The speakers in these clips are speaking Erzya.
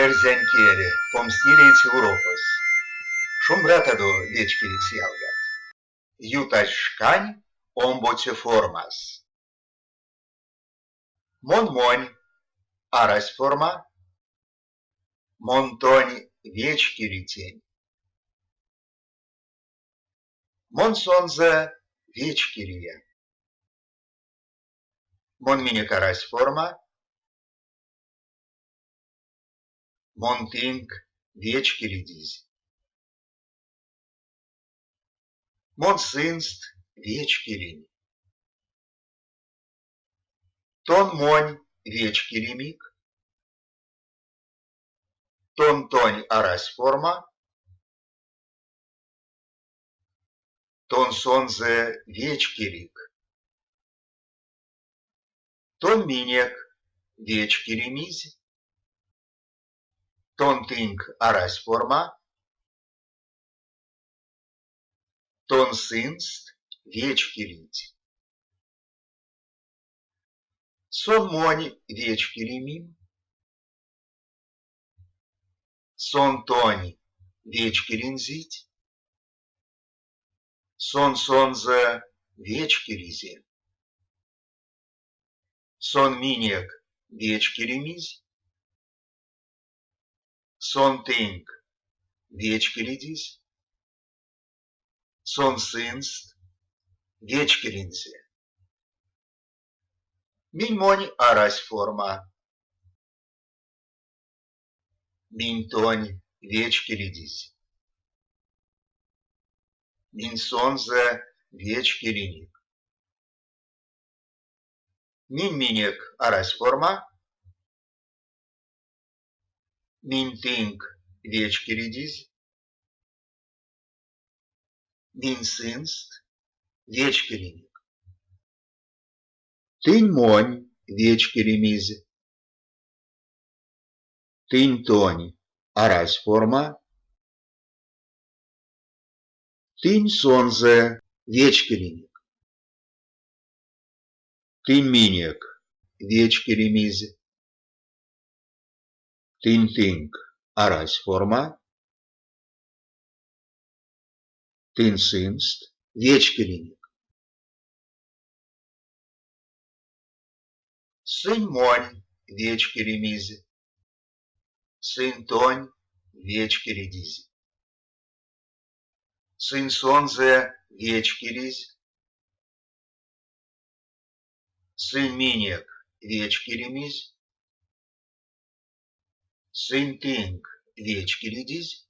Эрзянь кель, комснилеце урокось. Шумбратадо, вечкевикс ялгат! Ютазь шкань омбоце формась. Мон монь арась форма. Мон тонь вечкилитень. Мон сонзэ вечкилия. Мон минек арась форма. Мон тынк вечкилидизь. Мон сынст вечкилинь. Тон монь вечкилимик. Тон тонь арась форма. Тон сонзэ вечкилик. Тон минек вечкилимизь. Тон тынк арась форма. Тон сынст вечкилить. Сон монь вечкилимим. Сон тонь вечкилинзить. Сон сонзэ вечкилизе. Сон минек вечкилимизь. Сон тынк вечкилидизь. Сон сынст вечкилинзе. Минь монь арась форма. Минь тонь вечкилидизь. Минь сонзэ вечкилиник. Минь минек арась форма. Минь тынк вечкилидизь. Минь сынст вечкилиник. Тынь монь вечкилимизь. Тынь тонь арась форма. Тынь сонзэ вечкилиник. Тынь минек вечкилимизь. Тынь тынк арась форма. Тынь сынст вечкилиник. Сынь монь вечкилимизь. Сынь тонь вечкилидизь. Сынь сонзэ вечкилизь. Сынь минек вечкилимизь. Сынь тынк вечкилидизь.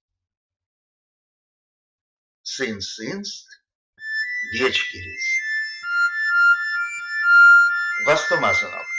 Сынь сынст вечкилизь. Вастомазонок!